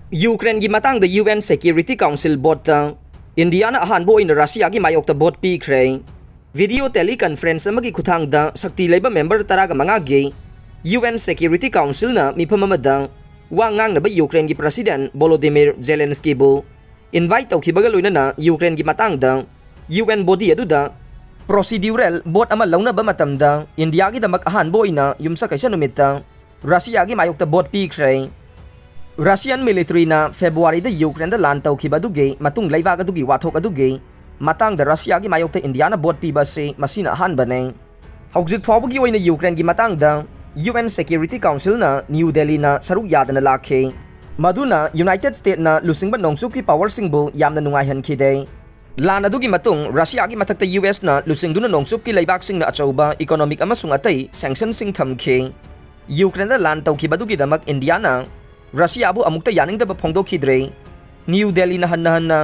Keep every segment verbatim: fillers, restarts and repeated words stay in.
ꯌꯨꯀ꯭ꯔꯦꯟꯒꯤ ꯃꯇꯥꯡꯗ U N Security Council voteꯇ ꯏꯟꯗꯤꯌꯥꯅ ꯑꯍꯥꯟꯕ ꯑꯣꯏꯅ ꯔꯁꯤꯌꯥꯒꯤ ꯃꯥꯌꯣꯛꯇ vote ꯄꯤꯈ꯭ꯔꯦ꯫ Video teleconference ꯑꯃꯒꯤ ꯈꯨꯠꯊꯥꯡꯗ ꯁꯛꯇꯤ ꯂꯩꯕ member ꯇꯔꯥꯒ ꯃꯉꯥꯒꯤ ꯌꯨ ꯑꯦꯟ Security Councilꯅ ꯃꯤꯐꯝ ꯑꯃꯗ ꯋꯥ ꯉꯥꯡꯅꯕ ꯌꯨꯀ꯭ꯔꯦꯟꯒꯤ President Volodymyr Zelenskyꯕꯨ invite ꯇꯧꯈꯤꯕꯒ ꯂꯣꯏꯅꯅ ꯌꯨꯀ꯭ꯔꯦꯟꯒꯤ ꯃꯇꯥꯡꯗ ꯌꯨ ꯑꯦꯟ body ꯑꯗꯨꯗ procedural vote ꯑꯃ ꯂꯧꯅꯕ ꯃꯇꯝꯗ ꯏꯟꯗꯤꯌꯥꯒꯤꯗꯃꯛ ꯑꯍꯥꯟꯕ ꯑꯣꯏꯅ ꯌꯨꯝꯁꯀꯩꯁ ꯅꯨꯃꯤꯠꯇ ꯔꯁꯤꯌꯥꯒꯤ ꯃꯥꯌꯣꯛꯇ vote ꯄꯤꯈ꯭ꯔꯦ꯫ Russian militaryꯅ Februaryꯗ ꯌꯨꯀ꯭ꯔꯦꯟꯗ ꯂꯥꯟ ꯇꯧꯈꯤꯕ ꯑꯗꯨꯒꯤ ꯃꯇꯨꯡ ꯂꯩꯕꯥꯛ ꯑꯗꯨꯒꯤ ꯋꯥꯊꯣꯛ ꯑꯗꯨꯒꯤ ꯃꯇꯥꯡꯗ ꯔꯁꯤꯌꯥꯒꯤ ꯃꯥꯌꯣꯛꯇ ꯏꯟꯗꯤꯌꯥꯅ vote ꯄꯤꯕ ꯑꯁꯤ ꯃꯁꯤꯅ ꯑꯍꯥꯟꯕꯅꯤ꯫ ꯍꯧꯖꯤꯛ ꯐꯥꯎꯕꯒꯤ ꯑꯣꯏꯅ ꯌꯨꯀ꯭ꯔꯦꯟꯒꯤ ꯃꯇꯥꯡꯗ ꯌꯨ ꯑꯦꯟ Security Councilꯅ ꯅ꯭ꯌꯨ ꯗꯦꯜꯂꯤꯅ ꯁꯔꯨꯛ ꯌꯥꯗꯅ ꯂꯥꯛꯈꯤ꯫ ꯃꯗꯨꯅ United Stateꯅ ꯂꯨꯆꯤꯡꯕ ꯅꯣꯡꯆꯨꯞꯀꯤ powerꯁꯤꯡꯕꯨ ꯌꯥꯝꯅ ꯅꯨꯡꯉꯥꯏꯍꯟꯈꯤꯗꯦ꯫ ꯂꯥꯟ ꯑꯗꯨꯒꯤ ꯃꯇꯨꯡ ꯔꯁꯤꯌꯥꯒꯤ ꯃꯊꯛꯇ ꯌꯨ ꯑꯦꯁꯅ ꯂꯨꯆꯤꯡꯗꯨꯅ ꯅꯣꯡꯆꯨꯞꯀꯤ ꯂꯩꯕꯥꯛꯁꯤꯡꯅ ꯑꯆꯧꯕ economic ꯑꯃꯁꯨꯡ ꯑꯇꯩ sanctionꯁꯤꯡ ꯊꯝꯈꯤ꯫ ꯌꯨꯀ꯭ꯔꯦꯟꯗ ꯂꯥꯟ ꯇꯧꯈꯤꯕꯗꯨꯒꯤꯗꯃꯛ ꯏꯟꯗꯤꯌꯥꯅ ꯔꯁꯤꯌꯥꯕꯨ ꯑꯃꯨꯛꯇ ꯌꯥꯅꯤꯡꯗꯕ ꯐꯣꯡꯗꯣꯛꯈꯤꯗ꯭ꯔꯦ꯫ ꯅ꯭ꯌꯨ ꯗꯦꯜꯂꯤꯅ ꯍꯟꯅ ꯍꯟꯅ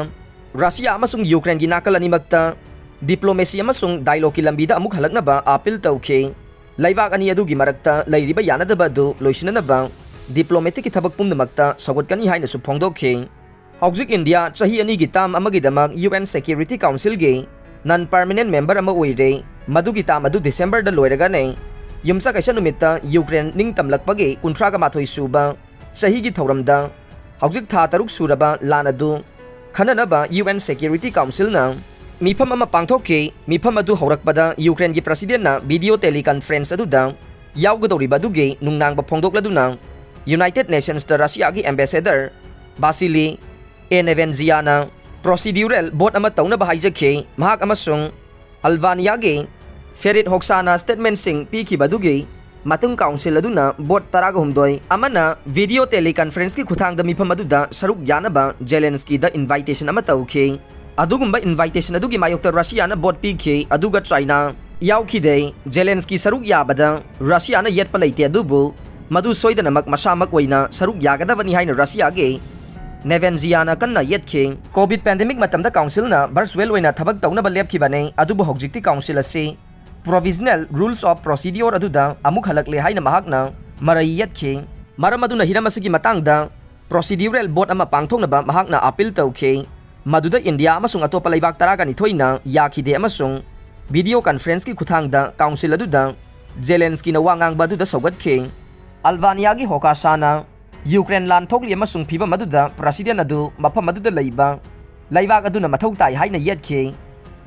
ꯔꯁꯤꯌꯥ ꯑꯃꯁꯨꯡ ꯌꯨꯀ꯭ꯔꯦꯟꯒꯤ ꯅꯥꯀꯜ ꯑꯅꯤꯃꯛꯇ diplomacy ꯑꯃꯁꯨꯡ dialogueꯀꯤ ꯂꯝꯕꯤꯗ ꯑꯃꯨꯛ ꯍꯜꯂꯛꯅꯕ appeal ꯇꯧꯈꯤ꯫ ꯂꯩꯕꯥꯛ ꯑꯅꯤ ꯑꯗꯨꯒꯤ ꯃꯔꯛꯇ ꯂꯩꯔꯤꯕ ꯌꯥꯅꯗꯕ ꯑꯗꯨ ꯂꯣꯏꯁꯤꯟꯅꯅꯕ diplomaticꯀꯤ ꯊꯕꯛ ꯄꯨꯝꯅꯃꯛꯇ ꯁꯧꯒꯠꯀꯅꯤ ꯍꯥꯏꯅꯁꯨ ꯐꯣꯡꯗꯣꯛꯈꯤ꯫ ꯍꯧꯖꯤꯛ ꯏꯟꯗꯤꯌꯥ ꯆꯍꯤ ꯑꯅꯤꯒꯤ term ꯑꯃꯒꯤꯗꯃꯛ ꯌꯨ ꯑꯦꯟ Security Councilꯒꯤ non permanent member ꯑꯃ ꯑꯣꯏꯔꯦ꯫ ꯃꯗꯨꯒꯤ term ꯑꯗꯨ Decemberꯗ ꯂꯣꯏꯔꯒꯅꯤ꯫ ꯌꯨꯝꯁꯀꯩꯁ ꯅꯨꯃꯤꯠꯇ ꯌꯨꯀ꯭ꯔꯦꯟ ꯅꯤꯡꯇꯝꯂꯛꯄꯒꯤ ꯀꯨꯟꯊ꯭ꯔꯥꯒ ꯃꯥꯊꯣꯏ ꯁꯨꯕ ꯆꯍꯤꯒꯤ ꯊꯧꯔꯝꯗ ꯍꯧꯖꯤꯛ ꯊꯥ ꯇꯔꯨꯛ ꯁꯨꯔꯕ ꯂꯥꯟ ꯑꯗꯨ ꯈꯟꯅꯅꯕ ꯌꯨ ꯑꯦꯟ Security Councilꯅ ꯃꯤꯐꯝ ꯑꯃ ꯄꯥꯡꯊꯣꯛꯈꯤ꯫ ꯃꯤꯐꯝ ꯑꯗꯨ ꯍꯧꯔꯛꯄꯗ ꯌꯨꯀ꯭ꯔꯦꯟꯒꯤ Presidentꯅ video teleconference ꯑꯗꯨꯗ ꯌꯥꯎꯒꯗꯧꯔꯤꯕ ꯑꯗꯨꯒꯤ ꯅꯨꯡꯅꯥꯡꯕ ꯐꯣꯡꯗꯣꯛꯂꯗꯨꯅ United Nationsꯇ ꯔꯁꯤꯌꯥꯒꯤ ambassador Vasily Nebenziaꯅ procedural vote ꯑꯃ ꯇꯧꯅꯕ ꯍꯥꯏꯖꯈꯤ꯫ ꯃꯍꯥꯛ ꯑꯃꯁꯨꯡ Albaniaꯒꯤ Ferit Hoxhana statementꯁꯤꯡ ꯄꯤꯈꯤꯕ ꯑꯗꯨꯒꯤ ꯃꯇꯨꯡ council ꯑꯗꯨꯅ vote ꯇꯔꯥꯒ ꯍꯨꯝꯗꯣꯏ ꯑꯃꯅ video teleconferenceꯀꯤ ꯈꯨꯠꯊꯥꯡꯗ ꯃꯤꯐꯝ ꯑꯗꯨꯗ ꯁꯔꯨꯛ ꯌꯥꯅꯕ Zelenskyꯗ invitation ꯑꯃ ꯇꯧꯈꯤ꯫ ꯑꯗꯨꯒꯨꯝꯕ invitation ꯑꯗꯨꯒꯤ ꯃꯥꯌꯣꯛꯇ ꯔꯁꯤꯌꯥꯅ vote ꯄꯤꯈꯤ, ꯑꯗꯨꯒ ꯆꯥꯏꯅꯥ ꯌꯥꯎꯈꯤꯗꯦ꯫ Zelensky ꯁꯔꯨꯛ ꯌꯥꯕꯗ ꯔꯁꯤꯌꯥꯅ ꯌꯦꯠꯄ ꯂꯩꯇꯦ, ꯑꯗꯨꯕꯨ ꯃꯗꯨ ꯁꯣꯏꯗꯅꯃꯛ ꯃꯁꯥꯃꯛ ꯑꯣꯏꯅ ꯁꯔꯨꯛ ꯌꯥꯒꯗꯕꯅꯤ ꯍꯥꯏꯅ ꯔꯁꯤꯌꯥꯒꯤ Nebenziaꯅ ꯀꯟꯅ ꯌꯦꯠꯈꯤ꯫ COVID pandemic ꯃꯇꯝꯗ councilꯅ virtual ꯑꯣꯏꯅ ꯊꯕꯛ ꯇꯧꯅꯕ ꯂꯦꯞꯈꯤꯕꯅꯤ, ꯑꯗꯨꯕꯨ ꯍꯧꯖꯤꯛꯇꯤ council ꯑꯁꯤ provisional rules of procedure ꯑꯗꯨꯗ ꯑꯃꯨꯛ ꯍꯜꯂꯛꯂꯦ ꯍꯥꯏꯅ ꯃꯍꯥꯛꯅ ꯃꯔꯩ ꯌꯦꯠꯈꯤ꯫ ꯃꯔꯝ ꯑꯗꯨꯅ ꯍꯤꯔꯝ ꯑꯁꯤꯒꯤ ꯃꯇꯥꯡꯗ procedural vote ꯑꯃ ꯄꯥꯡꯊꯣꯛꯅꯕ ꯃꯍꯥꯛꯅ appeal ꯇꯧꯈꯤ꯫ ꯃꯗꯨꯗ ꯏꯟꯗꯤꯌꯥ ꯑꯃꯁꯨꯡ ꯑꯇꯣꯞꯄ ꯂꯩꯕꯥꯛ ꯇꯔꯥꯒ ꯅꯤꯊꯣꯏꯅ ꯌꯥꯈꯤꯗꯦ ꯑꯃꯁꯨꯡ video conferenceꯀꯤ ꯈꯨꯠꯊꯥꯡꯗ council ꯑꯗꯨꯗ ꯖꯦꯂꯦꯟꯁꯀꯤꯅ ꯋꯥ ꯉꯥꯡꯕ ꯑꯗꯨꯗ ꯁꯧꯒꯠꯈꯤ꯫ ꯑꯜꯕꯥꯅꯤꯌꯥꯒꯤ ꯍꯣꯀꯥꯁꯥꯅ ꯌꯨꯀ꯭ꯔꯦꯟ ꯂꯥꯟ ꯊꯣꯛꯂꯤ ꯑꯃꯁꯨꯡ ꯐꯤꯚꯝ ꯑꯗꯨꯗ president ꯑꯗꯨ ꯃꯐꯝ ꯑꯗꯨꯗ ꯂꯩꯕ ꯂꯩꯕꯥꯛ ꯑꯗꯨꯅ ꯃꯊꯧ ꯇꯥꯏ ꯍꯥꯏꯅ ꯌꯦꯠꯈꯤ꯫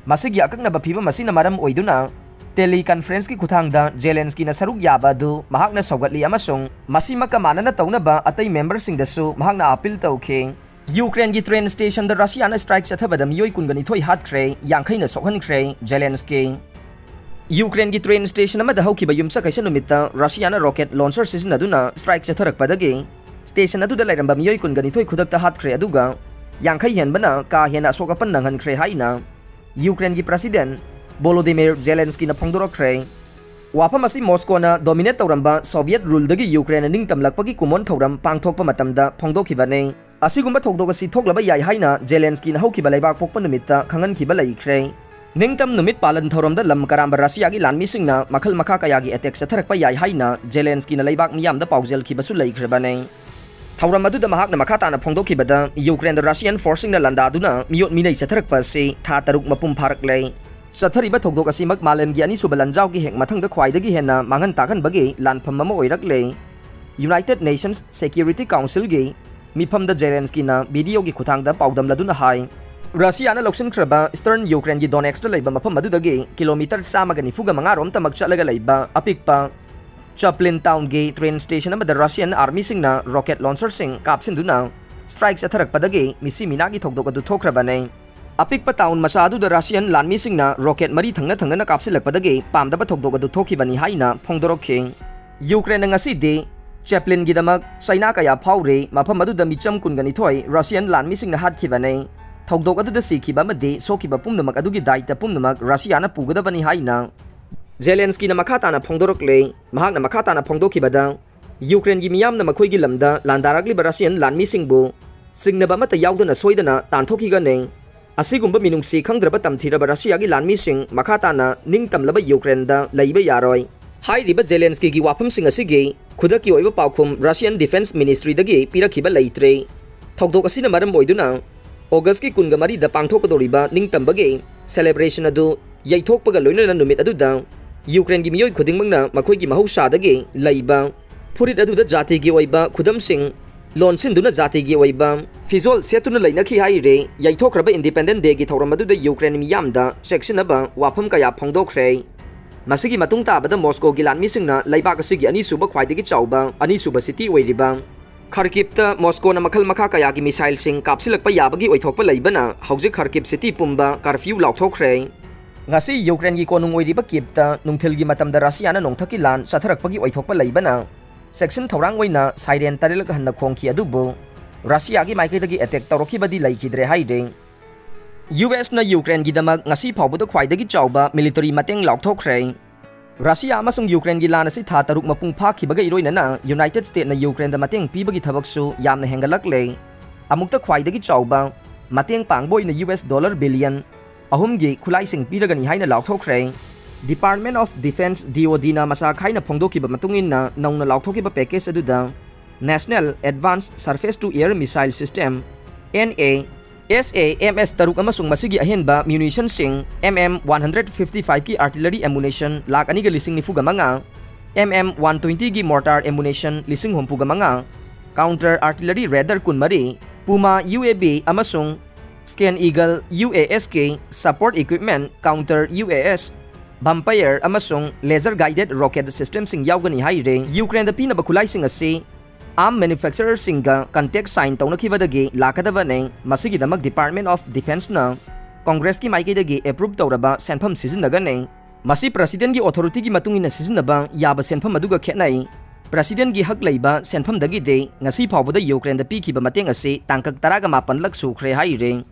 ꯃꯁꯤꯒꯤ ꯑꯀꯛꯅꯕ ꯐꯤꯚꯝ ꯑꯁꯤꯅ ꯃꯔꯝ ꯑꯣꯏꯗꯨꯅ teleconferenceꯀꯤ ꯈꯨꯠꯊꯥꯡꯗ ꯖꯦꯂꯦꯟꯁꯀꯤꯅ ꯁꯔꯨꯛ ꯌꯥꯕ ꯑꯗꯨ ꯃꯍꯥꯛꯅ ꯁꯧꯒꯠꯂꯤ ꯑꯃꯁꯨꯡ ꯃꯁꯤꯃꯛꯀ ꯃꯥꯟꯅꯅ ꯇꯧꯅꯕ ꯑꯇꯩ memberꯁꯤꯡꯗꯁꯨ ꯃꯍꯥꯛꯅ appeal ꯇꯧꯈꯤ꯫ ꯌꯨꯀ꯭ꯔꯦꯟꯒꯤ train stationꯗ ꯔꯁꯤꯌꯥꯅ strike ꯆꯠꯊꯕꯗ ꯃꯤꯑꯣꯏ ꯀꯨꯟꯒ ꯅꯤꯊꯣꯏ ꯍꯥꯠꯈ꯭ꯔꯦ, ꯌꯥꯡꯈꯩꯅ ꯁꯣꯛꯍꯟꯈ꯭ꯔꯦ꯫ ꯖꯦꯂꯦꯟꯁꯀꯤ ꯌꯨꯀ꯭ꯔꯦꯟꯒꯤ train station ꯑꯃꯗ ꯍꯧꯈꯤꯕ ꯌꯨꯝꯁꯀꯩꯁ ꯅꯨꯃꯤꯠꯇ ꯔꯁꯤꯌꯥꯅ rocket launcher ꯁꯤꯖꯤꯟꯅꯗꯨꯅ strike ꯆꯠꯊꯔꯛꯄꯗꯒꯤ station ꯑꯗꯨꯗ ꯂꯩꯔꯝꯕ ꯃꯤꯑꯣꯏ ꯀꯨꯟꯒ ꯅꯤꯊꯣꯏ ꯈꯨꯗꯛꯇ ꯍꯥꯠꯈ꯭ꯔꯦ, ꯑꯗꯨꯒ ꯌꯥꯡꯈꯩ ꯍꯦꯟꯕꯅ ꯀꯥ ꯍꯦꯟꯅ ꯑꯁꯣꯛ ꯑꯄꯟ ꯅꯪꯍꯟꯈ꯭ꯔꯦ ꯍꯥꯏꯅ ꯌꯨꯀ꯭ꯔꯦꯟꯒꯤ president ꯚꯣꯂꯣꯗꯤꯃꯤꯔ ꯖꯦꯂꯦꯟꯁꯀꯤꯅ ꯐꯣꯡꯗꯣꯔꯛꯈ꯭ꯔꯦ꯫ ꯋꯥꯐꯝ ꯑꯁꯤ ꯃꯣꯁꯀꯣꯅ dominate ꯇꯧꯔꯝꯕ Soviet ruleꯗꯒꯤ ꯌꯨꯀ꯭ꯔꯦꯟꯅ ꯅꯤꯡꯇꯝꯂꯛꯄꯒꯤ ꯀꯨꯝꯑꯣꯟ ꯊꯧꯔꯝ ꯄꯥꯡꯊꯣꯛꯄ ꯃꯇꯝꯗ ꯐꯣꯡꯗꯣꯛꯈꯤꯕꯅꯤ꯫ ꯑꯁꯤꯒꯨꯝꯕ ꯊꯧꯗꯣꯛ ꯑꯁꯤ ꯊꯣꯛꯂꯕ ꯌꯥꯏ ꯍꯥꯏꯅ ꯖꯦꯂꯦꯟꯁꯀꯤꯅ ꯍꯧꯈꯤꯕ ꯂꯩꯕꯥꯛ ꯄꯣꯛꯄ ꯅꯨꯃꯤꯠꯇ ꯈꯪꯍꯟꯈꯤꯕ ꯂꯩꯈ꯭ꯔꯦ꯫ ꯅꯤꯡꯇꯝ ꯅꯨꯃꯤꯠ ꯄꯥꯂꯟ ꯊꯧꯔꯝꯗ ꯂꯝ ꯀꯔꯥꯝꯕ ꯔꯁꯤꯌꯥꯒꯤ ꯂꯥꯟꯃꯤꯁꯤꯡꯅ ꯃꯈꯜ ꯃꯈꯥ ꯀꯌꯥꯒꯤ attack ꯆꯠꯊꯔꯛꯄ ꯌꯥꯏ ꯍꯥꯏꯅ ꯖꯦꯂꯦꯟꯁꯀꯤꯅ ꯂꯩꯕꯥꯛ ꯃꯤꯌꯥꯝꯗ ꯄꯥꯎꯖꯦꯜꯈꯤꯕꯁꯨ ꯂꯩꯈ꯭ꯔꯕꯅꯤ꯫ ꯊꯧꯔꯝ ꯑꯗꯨꯗ ꯃꯍꯥꯛꯅ ꯃꯈꯥ ꯇꯥꯅ ꯐꯣꯡꯗꯣꯛꯈꯤꯕꯗ, ꯌꯨꯀ꯭ꯔꯦꯟꯗ Russian forceꯁꯤꯡꯅ ꯂꯥꯟꯗꯥꯗꯨꯅ ꯃꯤꯑꯣꯠ ꯃꯤꯅꯩ ꯆꯠꯊꯔꯛꯄ ꯑꯁꯤ ꯊꯥ ꯇꯔꯨꯛ ꯃꯄꯨꯡ ꯐꯥꯔꯛꯂꯦ꯫ ꯆꯠꯊꯔꯤꯕ ꯊꯧꯗꯣꯛ ꯑꯁꯤꯃꯛ ꯃꯥꯂꯦꯝꯒꯤ ꯑꯅꯤꯁꯨꯕ ꯂꯥꯟꯖꯥꯎꯒꯤ ꯍꯦꯛ ꯃꯊꯪꯗ ꯈ꯭ꯋꯥꯏꯗꯒꯤ ꯍꯦꯟꯅ ꯃꯥꯡꯍꯟ ꯇꯥꯛꯍꯟꯕꯒꯤ ꯂꯥꯟꯐꯝ ꯑꯃ ꯑꯣꯏꯔꯛꯂꯦ꯫ United Nations Security Councilꯒꯤ ꯃꯤꯐꯝꯗ ꯖꯦꯂꯦꯟꯁꯀꯤꯅ videoꯒꯤ ꯈꯨꯠꯊꯥꯡꯗ ꯄꯥꯎꯗꯝꯂꯗꯨꯅ ꯍꯥꯏ, ꯔꯁꯤꯌꯥꯅ ꯂꯧꯁꯤꯟꯈ꯭ꯔꯕ Eastern Ukraineꯒꯤ Donetskꯇ ꯂꯩꯕ ꯃꯐꯝ ꯑꯗꯨꯗꯒꯤ kilometre ꯆꯥꯝꯃꯒ ꯅꯤꯐꯨꯒ ꯃꯉꯥ ꯔꯣꯝꯇꯃꯛ ꯆꯠꯂꯒ ꯂꯩꯕ ꯑꯄꯤꯛꯄ Chaplin townꯒꯤ train station ꯑꯃꯗ Russian armyꯁꯤꯡꯅ rocket launcherꯁꯤꯡ ꯀꯥꯞꯁꯤꯟꯗꯨꯅ strike ꯆꯠꯊꯔꯛꯄꯗꯒꯤ ꯃꯤꯁꯤ ꯃꯤꯅꯥꯒꯤ ꯊꯧꯗꯣꯛ ꯑꯗꯨ ꯊꯣꯛꯈ꯭ꯔꯕꯅꯤ꯫ ꯑꯄꯤꯛꯄ town ꯃꯆꯥ ꯑꯗꯨꯗ Russian ꯂꯥꯟꯃꯤꯁꯤꯡꯅ rocket ꯃꯔꯤ ꯊꯪꯅ ꯊꯪꯅꯅ ꯀꯥꯞꯁꯤꯜꯂꯛꯄꯗꯒꯤ ꯄꯥꯝꯗꯕ ꯊꯧꯗꯣꯛ ꯑꯗꯨ ꯊꯣꯛꯈꯤꯕꯅꯤ ꯍꯥꯏꯅ ꯐꯣꯡꯗꯣꯔꯛꯈꯤ꯫ ꯌꯨꯀ꯭ꯔꯦꯟꯅ ꯉꯁꯤꯗꯤ Chaplinꯒꯤꯗꯃꯛ ꯆꯩꯅꯥ ꯀꯌꯥ ꯐꯥꯎꯔꯤ, ꯃꯐꯝ ꯑꯗꯨꯗ ꯃꯤꯆꯝ ꯀꯨꯟꯒ ꯅꯤꯊꯣꯏ Russian ꯂꯥꯟꯃꯤꯁꯤꯡꯅ ꯍꯥꯠꯈꯤꯕꯅꯤ꯫ ꯊꯧꯗꯣꯛ ꯑꯗꯨꯗ ꯁꯤꯈꯤꯕ ꯑꯃꯗꯤ ꯁꯣꯛꯈꯤꯕ ꯄꯨꯝꯅꯃꯛ ꯑꯗꯨꯒꯤ ꯗꯥꯏꯇ ꯄꯨꯝꯅꯃꯛ ꯔꯁꯤꯌꯥꯅ ꯄꯨꯒꯗꯕꯅꯤ ꯍꯥꯏꯅ ꯖꯦꯂꯦꯟꯁꯀꯤꯅ ꯃꯈꯥ ꯇꯥꯅ ꯐꯣꯡꯗꯣꯔꯛꯂꯤ꯫ ꯃꯍꯥꯛꯅ ꯃꯈꯥ ꯇꯥꯅ ꯐꯣꯡꯗꯣꯛꯈꯤꯕꯗ, ꯌꯨꯀ꯭ꯔꯦꯟꯒꯤ ꯃꯤꯌꯥꯝꯅ ꯃꯈꯣꯏꯒꯤ ꯂꯝꯗ ꯂꯥꯟꯗꯥꯔꯛꯂꯤꯕ ꯔꯁꯤꯌꯟ ꯂꯥꯟꯃꯤꯁꯤꯡꯕꯨ ꯆꯤꯡꯅꯕ ꯑꯃꯠꯇ ꯌꯥꯎꯗꯅ ꯁꯣꯏꯗꯅ ꯇꯥꯟꯊꯣꯛꯈꯤꯒꯅꯤ꯫ ꯑꯁꯤꯒꯨꯝꯕ ꯃꯤꯅꯨꯡꯁꯤ ꯈꯪꯗ꯭ꯔꯕ ꯇꯝꯊꯤꯔꯕ ꯔꯁꯤꯌꯥꯒꯤ ꯂꯥꯟꯃꯤꯁꯤꯡ ꯃꯈꯥ ꯇꯥꯅ ꯅꯤꯡꯇꯝꯂꯕ ꯌꯨꯀ꯭ꯔꯦꯟꯗ ꯂꯩꯕ ꯌꯥꯔꯣꯏ꯫ ꯍꯥꯏꯔꯤꯕ ꯖꯦꯂꯦꯟꯁꯀꯤꯒꯤ ꯋꯥꯐꯝꯁꯤꯡ ꯑꯁꯤꯒꯤ ꯈꯨꯗꯛꯀꯤ ꯑꯣꯏꯕ ꯄꯥꯎꯈꯨꯝ Russian Defense Ministryꯗꯒꯤ ꯄꯤꯔꯛꯈꯤꯕ ꯂꯩꯇ꯭ꯔꯦ꯫ ꯊꯧꯗꯣꯛ ꯑꯁꯤꯅ ꯃꯔꯝ ꯑꯣꯏꯗꯨꯅ Augustꯀꯤ ꯀꯨꯟꯒ ꯃꯔꯤꯗ ꯄꯥꯡꯊꯣꯛꯀꯗꯧꯔꯤꯕ ꯅꯤꯡꯇꯝꯕꯒꯤ celebration ꯑꯗꯨ ꯌꯩꯊꯣꯛꯄꯒ ꯂꯣꯏꯅꯅ ꯅꯨꯃꯤꯠ ꯑꯗꯨꯗ ꯌꯨꯀ꯭ꯔꯦꯟꯒꯤ ꯃꯤꯑꯣꯏ ꯈꯨꯗꯤꯡꯃꯛꯅ ꯃꯈꯣꯏꯒꯤ ꯃꯍꯧꯁꯥꯗꯒꯤ ꯂꯩꯕ ꯐꯨꯔꯤꯠ ꯑꯗꯨꯗ ꯖꯥꯇꯤꯒꯤ ꯑꯣꯏꯕ ꯈꯨꯗꯝꯁꯤꯡ ꯂꯣꯟꯁꯤꯟꯗꯨꯅ ꯖꯥꯇꯤꯒꯤ ꯑꯣꯏꯕ ꯐꯤꯖꯣꯜ ꯁꯦꯠꯇꯨꯅ ꯂꯩꯅꯈꯤ ꯍꯥꯏꯔꯦ꯫ ꯌꯩꯊꯣꯛꯈ꯭ꯔꯕ Independence Dayꯒꯤ ꯊꯧꯔꯝ ꯑꯗꯨꯗ ꯌꯨꯀ꯭ꯔꯦꯟ ꯃꯤꯌꯥꯝꯗ ꯆꯦꯛꯁꯤꯟꯅꯕ ꯋꯥꯐꯝ ꯀꯌꯥ ꯐꯣꯡꯗꯣꯛꯈ꯭ꯔꯦ꯫ ꯃꯁꯤꯒꯤ ꯃꯇꯨꯡ ꯇꯥꯕꯗ ꯃꯣꯁꯀꯣꯒꯤ ꯂꯥꯟꯃꯤꯁꯤꯡꯅ ꯂꯩꯕꯥꯛ ꯑꯁꯤꯒꯤ ꯑꯅꯤꯁꯨꯕ ꯈ꯭ꯋꯥꯏꯗꯒꯤ ꯆꯥꯎꯕ ꯑꯅꯤꯁꯨꯕ city ꯑꯣꯏꯔꯤꯕ ꯈꯔꯀꯤꯞꯇ ꯃꯣꯁꯀꯣꯅ ꯃꯈꯜ ꯃꯈꯥ ꯀꯌꯥꯒꯤ missileꯁꯤꯡ ꯀꯥꯞꯁꯤꯜꯂꯛꯄ ꯌꯥꯕꯒꯤ ꯑꯣꯏꯊꯣꯛꯄ ꯂꯩꯕꯅ ꯍꯧꯖꯤꯛ ꯈꯔꯀꯤꯞ city ꯄꯨꯝꯕ curfew ꯂꯥꯎꯊꯣꯛꯈ꯭ꯔꯦ꯫ ꯉꯁꯤ ꯌꯨꯀ꯭ꯔꯦꯟꯒꯤ ꯀꯣꯅꯨꯡ ꯑꯣꯏꯔꯤꯕ ꯀꯤꯞꯇ ꯅꯨꯡꯊꯤꯜꯒꯤ ꯃꯇꯝꯗ ꯔꯁꯤꯌꯥꯅ ꯅꯣꯡꯊꯛꯀꯤ ꯂꯥꯟ ꯆꯠꯊꯔꯛꯄꯒꯤ ꯑꯣꯏꯊꯣꯛꯄ ꯂꯩꯕꯅ ꯆꯦꯛꯁꯤꯟ ꯊꯧꯔꯥꯡ ꯑꯣꯏꯅ siren ꯇꯔꯦꯠꯂꯛ ꯍꯟꯅ ꯈꯣꯡꯈꯤ, ꯑꯗꯨꯕꯨ ꯔꯁꯤꯌꯥꯒꯤ ꯃꯥꯏꯀꯩꯗꯒꯤ attack ꯇꯧꯔꯛꯈꯤꯕꯗꯤ ꯂꯩꯈꯤꯗ꯭ꯔꯦ ꯍꯥꯏꯔꯦ꯫ USꯅ ꯌꯨꯀ꯭ꯔꯦꯟꯒꯤꯗꯃꯛ ꯉꯁꯤ ꯐꯥꯎꯕꯗ ꯈ꯭ꯋꯥꯏꯗꯒꯤ ꯆꯥꯎꯕ military ꯃꯇꯦꯡ ꯂꯥꯎꯊꯣꯛꯈ꯭ꯔꯦ꯫ ꯔꯁꯤꯌꯥ ꯑꯃꯁꯨꯡ ꯌꯨꯀ꯭ꯔꯦꯟꯒꯤ ꯂꯥꯟ ꯑꯁꯤ ꯊꯥ ꯇꯔꯨꯛ ꯃꯄꯨꯡ ꯐꯥꯈꯤꯕꯒ ꯏꯔꯣꯏꯅꯅ United Statesꯅ ꯌꯨꯀ꯭ꯔꯦꯟꯗ ꯃꯇꯦꯡ ꯄꯤꯕꯒꯤ ꯊꯕꯛꯁꯨ ꯌꯥꯝꯅ ꯍꯦꯟꯒꯠꯂꯛꯂꯦ꯫ ꯑꯃꯨꯛꯇ ꯈ꯭ꯋꯥꯏꯗꯒꯤ ꯆꯥꯎꯕ ꯃꯇꯦꯡ ꯄꯥꯡꯕ ꯑꯣꯏꯅ US dollar billion ꯑꯍꯨꯝꯒꯤ ꯈꯨꯠꯂꯥꯏꯁꯤꯡ ꯄꯤꯔꯒꯅꯤ ꯍꯥꯏꯅ ꯂꯥꯎꯊꯣꯛꯈ꯭ꯔꯦ꯫ Department of Defense, DODꯅ ꯃꯁꯥ ꯈꯥꯏꯅ ꯐꯣꯡꯗꯣꯛꯈꯤꯕ ꯃꯇꯨꯡ ꯏꯟꯅ ꯅꯧꯅ ꯂꯥꯎꯊꯣꯛꯈꯤꯕ package ꯑꯗꯨꯗ National Advanced Surface to Air Missile System, NASAMS ꯇꯔꯨꯛ ꯑꯃꯁꯨꯡ ꯃꯁꯤꯒꯤ ꯑꯍꯦꯟꯕ munitionꯁꯤꯡ MM one hundred fifty fiveꯀꯤ artillery ammunition lakh ꯑꯅꯤꯒ ꯂꯤꯁꯤꯡ ꯅꯤꯐꯨꯒ ꯃꯉꯥ, MM one twentyꯒꯤ mortar ammunition ꯂꯤꯁꯤꯡ ꯍꯨꯝꯐꯨꯒ ꯃꯉꯥ, counter artillery radar ꯀꯨꯟꯃꯔꯤ, Puma UAV ꯑꯃꯁꯨꯡ Scan Eagle UASꯀꯤ support equipment, counter UAS, Vampire ꯑꯃꯁꯨꯡ laser guided rocket systemꯁꯤꯡ ꯌꯥꯎꯒꯅꯤ ꯍꯥꯏꯔꯦ꯫ ꯌꯨꯀ꯭ꯔꯦꯟꯗ ꯄꯤꯅꯕ ꯈꯨꯠꯂꯥꯏꯁꯤꯡ ꯑꯁꯤ arm manufacturerꯁꯤꯡꯒ contract sign ꯇꯧꯅꯈꯤꯕꯗꯒꯤ ꯂꯥꯛꯀꯗꯕꯅꯤ꯫ ꯃꯁꯤꯒꯤꯗꯃꯛ Department of Defenceꯅ Congressꯀꯤ ꯃꯥꯏꯀꯩꯗꯒꯤ approve ꯇꯧꯔꯕ ꯁꯦꯟꯐꯝ ꯁꯤꯖꯤꯟꯅꯒꯅꯤ꯫ ꯃꯁꯤ Presidentꯀꯤ authorityꯒꯤ ꯃꯇꯨꯡ ꯏꯟꯅ ꯁꯤꯖꯤꯟꯅꯕ ꯌꯥꯕ ꯁꯦꯟꯐꯝ ꯑꯗꯨꯒ ꯈꯦꯠꯅꯩ꯫ Presidentꯀꯤ ꯍꯛ ꯂꯩꯕ ꯁꯦꯟꯐꯝꯗꯒꯤꯗꯤ ꯉꯁꯤ ꯐꯥꯎꯕꯗ ꯌꯨꯀ꯭ꯔꯦꯟꯗ ꯄꯤꯈꯤꯕ ꯃꯇꯦꯡ ꯑꯁꯤ ꯇꯥꯡꯀꯛ ꯇꯔꯥꯒ ꯃꯥꯄꯟꯂꯛ ꯁꯨꯈ꯭ꯔꯦ ꯍꯥꯏꯔꯤ꯫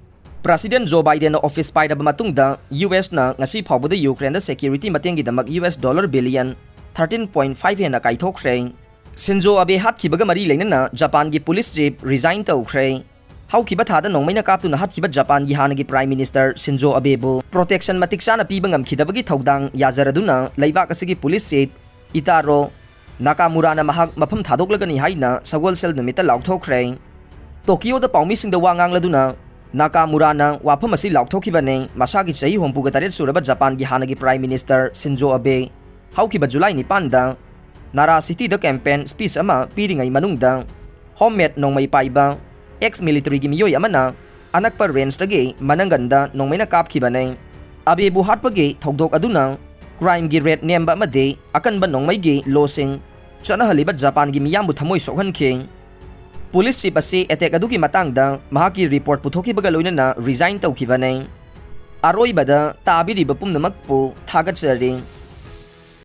President Joe Bidenꯅ office ꯄꯥꯏꯔꯕ ꯃꯇꯨꯡꯗ USꯅ ꯉꯁꯤ ꯐꯥꯎꯕꯗ ꯌꯨꯀ꯭ꯔꯦꯟꯗ security ꯃꯇꯦꯡꯒꯤꯗꯃꯛ US dollar billion thirteen point five ꯍꯦꯟꯅ ꯀꯥꯏꯊꯣꯛꯈ꯭ꯔꯦ꯫ ꯁꯤꯟꯖꯣ ꯑꯕꯦ ꯍꯥꯠꯈꯤꯕꯒ ꯃꯔꯤ ꯂꯩꯅꯅ ꯖꯄꯥꯟꯒꯤ police chief resign ꯇꯧꯈ꯭ꯔꯦ꯫ ꯍꯧꯈꯤꯕ ꯊꯥꯗ ꯅꯣꯡꯃꯩꯅ ꯀꯥꯞꯇꯨꯅ ꯍꯥꯠꯈꯤꯕ ꯖꯄꯥꯟꯒꯤ ꯍꯥꯟꯅꯒꯤ Prime Minister ꯁꯤꯟꯖꯣ ꯑꯕꯦꯕꯨ protection ꯃꯇꯤꯛ ꯆꯥꯅ ꯄꯤꯕ ꯉꯝꯈꯤꯗꯕꯒꯤ ꯊꯧꯗꯥꯡ ꯌꯥꯖꯔꯗꯨꯅ ꯂꯩꯕꯥꯛ ꯑꯁꯤꯒꯤ police chief Itaro ꯅꯥꯀꯥꯃꯨꯔꯥꯅ ꯃꯍꯥꯛ ꯃꯐꯝ ꯊꯥꯗꯣꯛꯂꯒꯅꯤ ꯍꯥꯏꯅ ꯁꯒꯣꯜꯁꯦꯜ ꯅꯨꯃꯤꯠꯇ ꯂꯥꯎꯊꯣꯛꯈ꯭ꯔꯦ꯫ ꯇꯣꯀꯤꯌꯣꯗ ꯄꯥꯎꯃꯤꯁꯤꯡꯗ ꯋꯥ ꯉꯥꯡꯂꯗꯨꯅ ꯅꯥꯀꯥꯃꯨꯔꯥꯅ ꯋꯥꯐꯝ ꯑꯁꯤ ꯂꯥꯎꯊꯣꯛꯈꯤꯕꯅꯤ꯫ ꯃꯁꯥꯒꯤ ꯆꯍꯤ ꯍꯨꯝꯐꯨꯒ ꯇꯔꯦꯠ ꯁꯨꯔꯕ ꯖꯄꯥꯟꯒꯤ ꯍꯥꯟꯅꯒꯤ Prime Minister ꯁꯤꯟꯖꯣ ꯑꯕꯦ ꯍꯧꯈꯤꯕ ꯖꯨꯂꯥꯏ ꯅꯤꯄꯥꯟꯗ ꯅꯥꯔꯥ ꯁꯤꯇꯤꯗ campaign speech ꯑꯃ ꯄꯤꯔꯤꯉꯩ ꯃꯅꯨꯡꯗ homemade ꯅꯣꯡꯃꯩ ꯄꯥꯏꯕ ex militaryꯒꯤ ꯃꯤꯑꯣꯏ ꯑꯃꯅ ꯑꯅꯛꯄ rangeꯇꯒꯤ ꯃꯅꯪꯒꯟꯗ ꯅꯣꯡꯃꯩꯅ ꯀꯥꯞꯈꯤꯕꯅꯤ꯫ ꯑꯕꯦꯕꯨ ꯍꯥꯠꯄꯒꯤ ꯊꯧꯗꯣꯛ ꯑꯗꯨꯅ crimeꯒꯤ rate ꯅꯦꯝꯕ ꯑꯃꯗꯤ ꯑꯀꯟꯕ ꯅꯣꯡꯃꯩꯒꯤ lawꯁꯤꯡ ꯆꯠꯅꯍꯜꯂꯤꯕ ꯖꯄꯥꯟꯒꯤ ꯃꯤꯌꯥꯝꯕꯨ ꯊꯃꯣꯏ ꯁꯣꯛꯍꯟꯈꯤ꯫ Police chief ꯑꯁꯤ attack ꯑꯗꯨꯒꯤ ꯃꯇꯥꯡꯗ ꯃꯍꯥꯛꯀꯤ report ꯄꯨꯊꯣꯛꯈꯤꯕꯒ ꯂꯣꯏꯅꯅ resign ꯇꯧꯈꯤꯕꯅꯤ꯫ ꯑꯔꯣꯏꯕꯗ ꯇꯥꯕꯤꯔꯤꯕ ꯄꯨꯝꯅꯃꯛꯄꯨ ꯊꯥꯒꯠꯆꯔꯤ꯫